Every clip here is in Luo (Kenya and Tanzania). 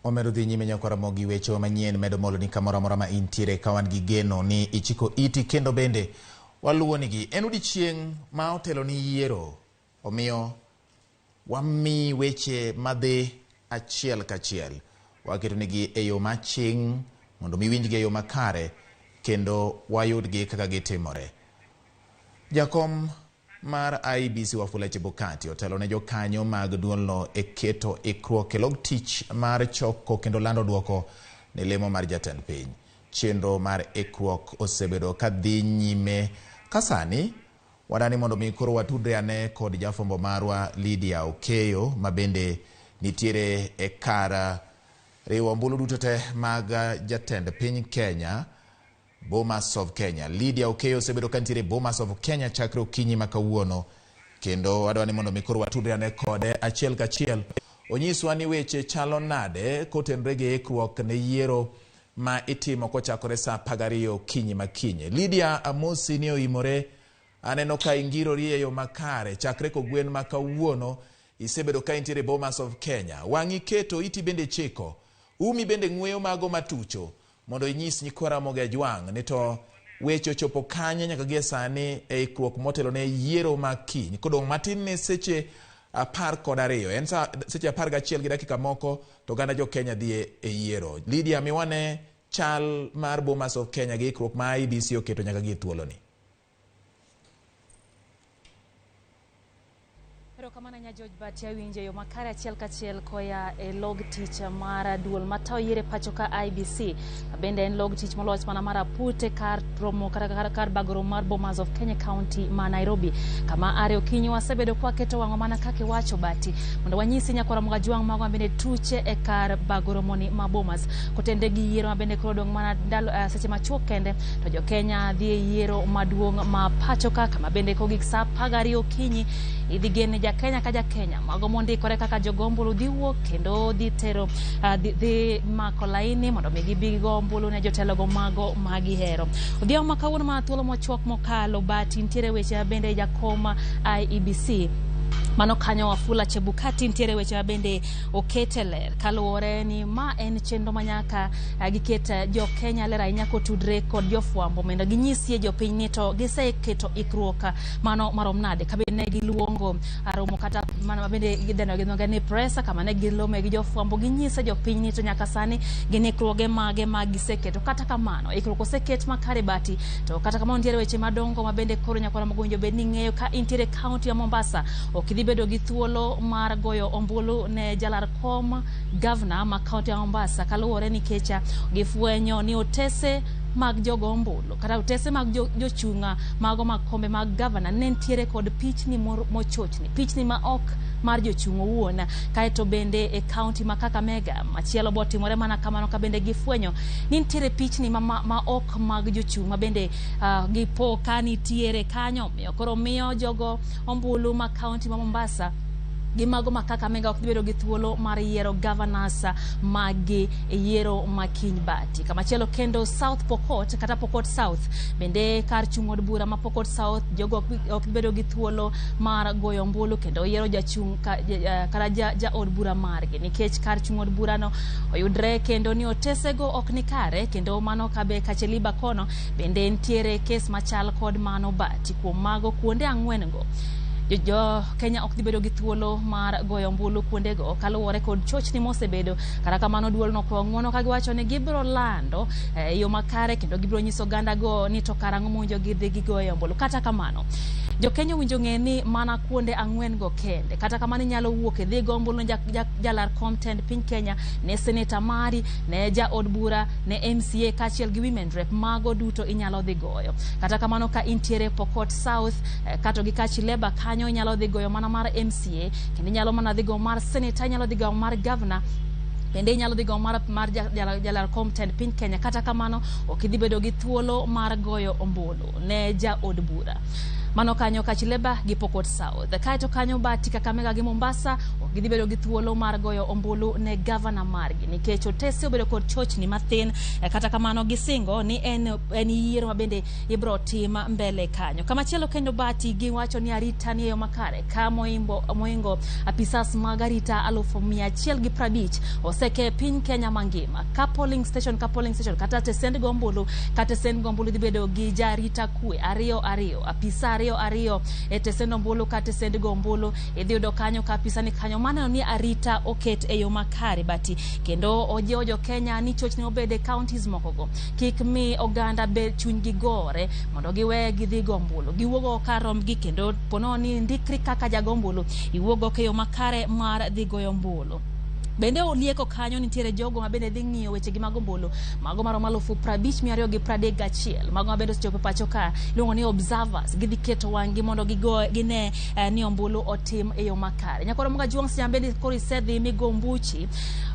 Wamedo dhi nyime nyaka Ramogi weche manyien medo moloni kamoro amora ma intiere ka wan gi geno ni ichiko iti kendo bende waluwonigi. En odiechieng' ma otelo ni yiero, omiyo wami weche madhi achiel kachiel. Waketonigi e yo maching' mondo mi winjgi e yo makare kendo wayudgi kaka gitimore. Jakom mar IEBC Wafula Chebukati otelo ne jokanyo mag duolno e keto ikruok e log tich mar choko kendo lando duoko ne lemo mar jatend piny. Chenro mar ikruok osebedo ka dhi nyime ka sani wadani mondo mi koro watudre ane kod jafwambo marwa Lydia Okeyo ma bende nitiere e kar riwo ombulu duto te mag jatend piny Kenya Bomas of Kenya. Lydia Okeyo osebedo ka nitiere Bomas of Kenya chakre okinyi ma kawuono kendo wadwa ni mondo mi koro watudre ane kode achiel kachiel onyiswa ni weche chalo nade kotenore gi ikruok ne yiero ma itimo kochakore saa 12 okinyi ma kiny. Lydia amosi ni oimore aneno ka ingirori e yo makare chakre kogwen ma kawuono isebedo ka intiere Bomas of Kenya. Wang'i keto iti bende chiko umi bende ng'weyo mago matucho mondo inyis nyikwa Ramogi Ajwang' ni to weche ochopo kanye nyaka gie sani e ikruok motelo ne yiero ma kiny kodong' matin ne seche 12 en sa seche 11 gi dakika moko to oganda jo Kenya dhi e yiero. Lydia miwane chal mar Bomas of Kenya gi ikruok ma IEBC oketo nyaka gie thuoloni. Erokamano ahinya George Bati awinjo e yo makare achiel kachiel koya e log tich mar duol matayo yiero e pacho ka IEBC bende en log tich moloch mana mar apute kar romo kata kar, kar bago romo mar Bomas of Kenya County ma Nairobi kama are okinyi wasebedo kwaketo wang'wa mana kaka iwacho Bati mondo wanyisi nyakwara Mogajwang' mago mabende tuche e kar bago romoni ma Bomas kotenre gi yiero mabende koro odong' mana ndalo seche machuok kende to jo Kenya dhi e yiero maduong' ma pacho ka kama bende kogik saa 12 okinyi idhi gen ni ja Kenya ka ja Kenya mago mondikore kaka jogo ombulu dhi wuok kendo dhi tero dhi mako laini mondo mi gibi gigo ombulu ne jotelogo mago ma gihero. Odhiambo ma kawuono mana thuolo mochuok mokalo Bati nitiere weche mabende jakom IEBC mano kanyo Wafula Chebukati nitiere weche mabende okete ler kaluwore ni ma en chenro manyaka giket jo Kenya ler ahinya kotudre kod jofwambo mondo ginyisie jopiny ni to giseketo ikruok mano marom nade ka bende ne giluongo romo kata mano mabende idendo gi dho ni press kama ne gilome gi jofwambo ginyise jopiny ni to nyaka sani gin ikruoge mage ma giseketo. Kata kamano ikruok oseket makare Bati to kata kamano nitiere weche madongo ma bende koro nyakwara mogo winjo bed ni ng'eyo ka intiere kaunti ya Mombasa ok idhi bedo gi thuolo mar goyo ombulu ne jalar kom gavana ma kaunti ya Mombasa kaluwore nikech gifwenyo ni otese mag jogo ombulu kata otese mag jochung' mago mag kombe mag gavana ne nitiere kod pichni mochochni, pichni ma ok mar jochung' owuon. Kaeto bende e kaunti ma Kakamega machielo botimore mana kamano ka bende gifwenyo ni nitiere pichni ma ok mag jochung' ma bende gipo ka nitiere kanyo. Omiyo koro miyo jogo ombulu ma kaunti ma Mombasa gi mago ma Kakamega ok dhi bedo gi thuolo mar yiero governors maggi e yiero ma kiny Bati. Kamachielo kendo South Pokot kata Pokot South bende kar chung' od bura ma Pokot South jogo ok dhi bedo gi thuolo mar goyo ombulu kendo yiero jachung' kata ja od bura margi nikech kar chung' od burano oyudre kendo ni otesego ok ni kare kendo mano kabe Kacheliba kono bende nitiere kes machal kod mano Bati. Kuom mago kuonde ang'wen go jo Kenya ok dhi bedo gi thuolo mar goyo ombulu kuondego kaluwore kod chochni mosebedo. Kata kamano duol nokwayo ng'uono ka giwacho ni gibiro lando e yo makare kendo gibiro nyiso oganda go ni to karang'o mowinjo gidhi gigoye ombulu. Kata kamano jo Kenya owinjo ng'e ni mana kuonde ang'wen go kende. Kata kamano inyalo wuok idhi go ombulu ne jalar kom tend piny Kenya, ne seneta mari, ne ja od bura, ne MCA kaachiel gi women rep, mago duto inyalo dhi goyo. Kata kamano ka intiere Pokot South kato gi Kachileba kanyo inyalo dhi goyo mana mar MCA kendo inyalo mana dhi goyo mar senator, inyalo dhi goyo mar governor bende inyalo dhi goyo mar jalar kom tend piny Kenya. Kata kamano ok idhi bedo gi thuolo mar goyo ombulu ne ja od bura. Mano kanyo Kachileba gi Pokot South. Kaeto kanyo Bati, Kakamega gi Mombasa ok gidhi bedo gi thuolo mar goyo ombulu ne gavana margi nikech otese obedo kod chochni mathin. Kata kamano gisingo ni en yiero ma bende ibro tim mbele kanyo. Kamachielo kendo Bati giwacho ni arita ni e yo makare ka moingo apisas mag arita 150,000 oseke piny Kenya mangima. Ka polling station ka polling station kata tesend go ombulu ka tesend go ombulu dhi bedo gi jarita kwe ariyo ariyo, apisa ariyo ariyo e tesend ombulu ka tesend go ombulu idhi yudo kanyo ka apisa ni kanyo maneno ni arita oket e yo makare. Bati kendo ojiwo jo Kenya ni chochni obed e counties mokogo kik mi oganda be chunygi gore mondo giwe gidhi go ombulu, giwuog oko kar rombgi kendo ponono ni ndikri kaka jago ombulu iwuog oko e yo makare mar dhi goyo ombulu. Bende olieko kanyo nitiere jogo ma bende dhi ng'iyo wechegi mag ombulu mago maromo 50,231, mago ma bende osechopo e pacho ka iluongo ni observers, gidhi keto wang'gi mondo gine ni ombulu otim e yo makare. Nyakoro Kajwang' Siam bende koro isedhi migo ombuchi,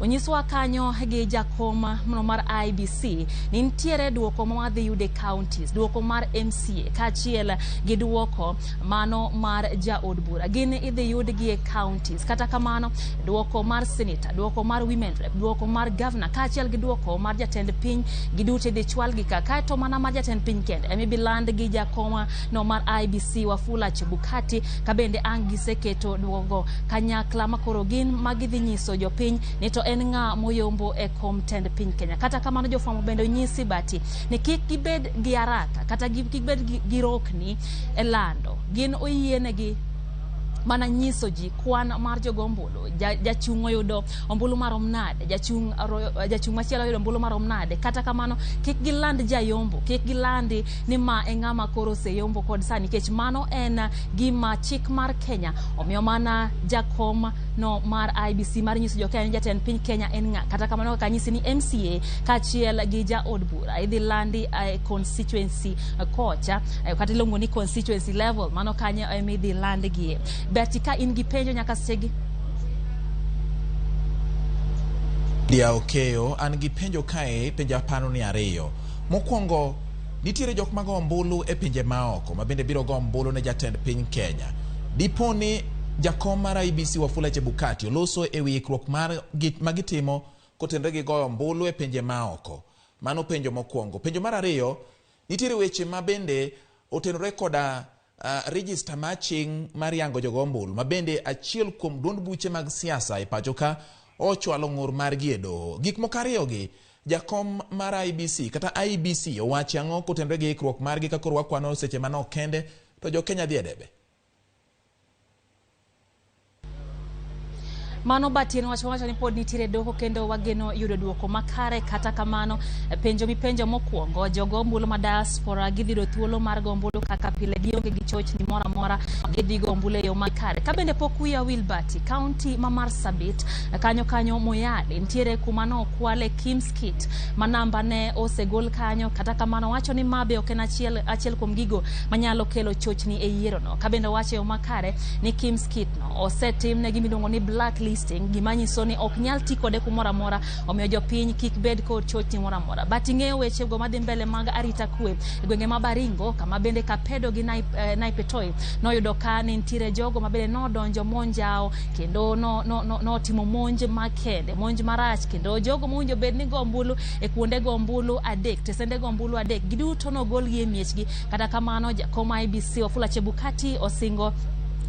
onyiswa kanyo gi jakom no mar IEBC ni nitiere duoko ma wadhi yudo e counties, duoko mar MCA kaachiel gi duoko mano mar jaod bura, gin idhi yudgi e counties. Kata kamano duoko mar senator, duoko mar women rep, duoko mar governor kaachiel gi duoko mar jatend piny giduto idhi chwalgi ka, kaeto mana mar jatend piny kende ema ibi land gi jakom no mar IEBC Wafula Chebukati, ka bende ang' giseketo duokogo kanyakla makoro gin magidhi nyiso jopiny ni to en ng'a moyombo e kom tend piny Kenya. Kata kamano jofwambo bende onyisi Bati ni kik gibed gi haraka kata kik gibed gi rokni e lando, gin oyienegi mana nyiso ji kwan mar jogo ombulu, jachung' oyudo ombulu marom nade, jachung' machielo oyudo ombulu marom nade. Kata kamano kik giland jayombo, kik gilandi ni ma e ng'ama koro oseyombo kod sani, nikech mano en gima chik mar Kenya omiyo mana jakom no mar IEBC mar nyiso jo Kenya ni jatend piny Kenya en ng'a. Kata kamano kaka anyisi ni MCA kaachiel gi jaod bura idhi landi e constituency kocha, kata iluongo ni constituency level, mano kanyo ema idhi landgie. Berti, ka in gi penjo nyaka sechegi. Dia Okeyo, an gi penjo kae, penjo aparo ni ariyo. Mokwongo, nitiere jok mago ombulu e pinje maoko ma bende biro go ombulu ne jatend piny Kenya. Dipo ni jakom mar IEBC Wafula Chebukati oloso e wi ikruok mar ma gitimo kotenore gi goyo ombulu e pinje maoko. Mano penjo mokwongo. Penjo mar ariyo, nitiere weche ma bende otenore koda register maching' mar yango jogo ombulu ma bende achiel kuom duond buche mag siasa e pacho ka ochwalo ng'ur margi e doho. Gik moko ariyogi, jakom mar IEBC kata IEBC owacho ang'o kotenore gi ikruok margi ka koro wakwano seche manok kende to jo Kenya dhi e debe? Mano Bati en wach wacho ni pod nitiere doho kendo wageno yudo duoko makare. Kata kamano penjo mipenjo mokwongo, jogo ombulu ma diaspora gidhi yudo thuolo mar go ombulu kaka pile, gionge gi chochni moro amora, gidhi go ombulu e yo makare. Ka bende pok wiya wil Bati, kaunti ma Marsabit kanyo kanyo Moyale nitiere kuma nokwale KIMS kit ma namba ne osegol kanyo. Kata kamano wacho ni ma be ok en achiel kuom gigo manyalo kelo chochni e yierono. Ka bende owacho e yo makare ni KIMS kit no osetimne gima iluongo ni blacklisting, gima nyiso ni ok nyal ti kode kumoro amora, omiyo jopiny kik bed kod chochni moro amora. But ing'eyo weche go madhi mbele mag arita kwe e gwenge ma Baringo, kama bende Kapedo gi Naipetoi noyudo ka ne nitiere jogo ma bende nodonjo monjawo kendo notimo monj makende, monj marach, kendo jogo mowinjo bed ni go ombulu e kuonde go ombulu adek, tesende go ombulu adek, giduto nogolgi e miechgi. Kata kamano jakom IEBC Wafula Chebukati osingo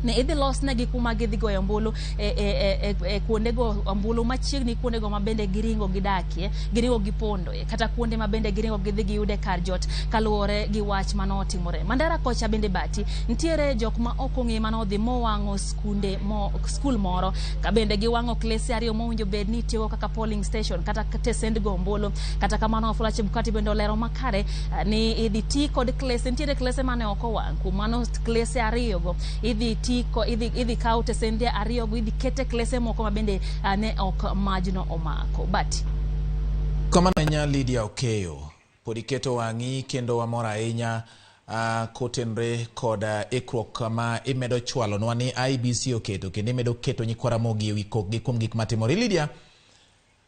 ni idhi losnegi kuma gidhi goyo ombulu e kuonde go ombulu machiegni, kuonde go ma bende giringo gidakie, giringo gipondoe, kata kuonde ma bende giringo gidhi giyude kar jot kaluwore gi wach manotimore. Mandera kocha bende Bati nitiere jok ma ok ong'e manodhi mowang'o skunde mo, skul moro, ka bende giwang'o klese ariyo mowinjo bed ni itiyogo kaka polling station kata tesend go ombulu. Kata kamano Wafula Chebukati bende olero makare ni idhi ti kod klese, nitiere klese mane ok owang', kuom mano klese ariyogo idhi ti ko, idhi kaw tesende ariyogo idhi kete klese moko ma bende ne ok majno omako. Bati. Kamano ahinya Lydia Okeyo, pod iketo wang'i kendo wamor ahinya kotenore kod ikruok ma imedo chwalonwa ni IEBC oketo kendo imedo keto nyikwa Ramogi ewi kokgi kuom gik matimore. Lydia,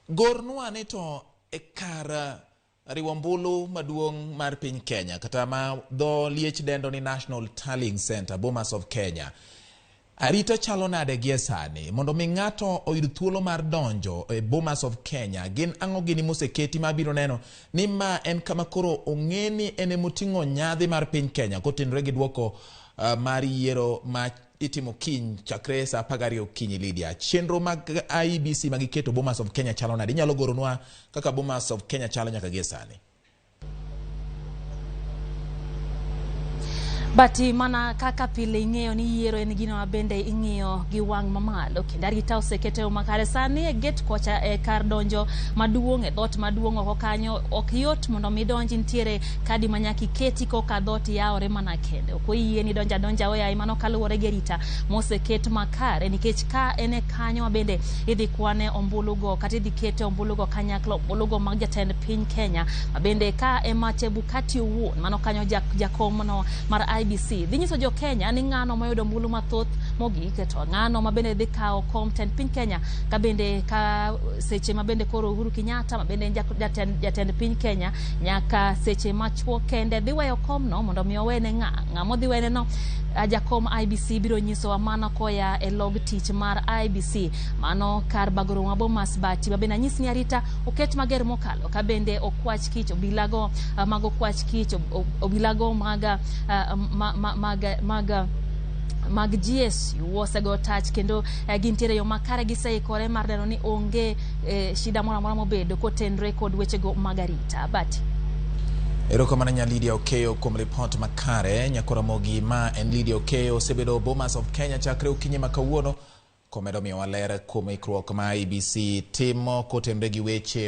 gornwa ni to e kar Riwo ombulu maduong' mar piny Kenya kata ma dho liech dendo ni National Tallying Center, Bomas of Kenya. Arita chalo nade gie sani? Mondo mi ng'ato oyud thuolo mar donjo e Bomas of Kenya, gin ang'o gini moseketi mabiro neno ni ma en kama koro ong'e ni en emoting'o nyadhi mar piny Kenya kotenore gi duoko mar yiero ma itimo kiny chakre saa 12 okinyi? Lydia, chenro mag IEBC magiketo Bomas of Kenya chalo nade? Inyalo goronwa kaka Bomas of Kenya chalo nyaka gie sani? Bati, mana kaka pile ing'eyo ni yiero en gino ma bende ing'iyo gi wang' mamalo, kendo arita oseket e yo makare. Sani e gate kocha, e kar donjo maduong', e dhoot maduong' oko kanyo, ok yot mondo mi donji. Nitiere kadi ma nyaka iketi koka dhoot yawore mana kende. Ok oyieni donjo adonja oyayi. Mano kaluwore gi arita moseket makare, nikech ka en e kanyo ma bende idhi kwane ombulugo kata idhi kete ombulugo kanyakla, ombulugo mag jatend piny Kenya, ma bende ka ema Chebukati owuon mano kanyo jakom no mar IEBC dhi nyiso jo Kenya ni ng'ano moyudo ombulu mathoth mogik, to ng'ano ma bende dhi kawo kom tend piny Kenya, ka bende ka seche ma bende koro Uhuru Kenyatta, ma bende en jatend piny Kenya nyaka seche machuok kende, dhi weyo komno mondo mi owene ng'a ng'ama odhi wene no. Jakom IEBC biro nyisowa mano koya e log tich mar IEBC, mano kar bago romo ma Bomas. Bati, ma bende anyis ni arita oket mager mokalo, ka bende okwach kich obilago mag okwach kich, obilago mag GSU osego tach, kendo gintiere yo makare, giseikore mar neno ni onge shida moro amora mobedo kotenre kod wechego mag arita. Bati. Erokamano nya Lydia Okeyo kuom ripot makare. Nyakoramogi, ma en Lydia Okeyo, osebedo Bomas of Kenya chakre okinyi ma kawuono, komedo miyowa ler kuom ikruok ma IEBC timo kotenore gi weche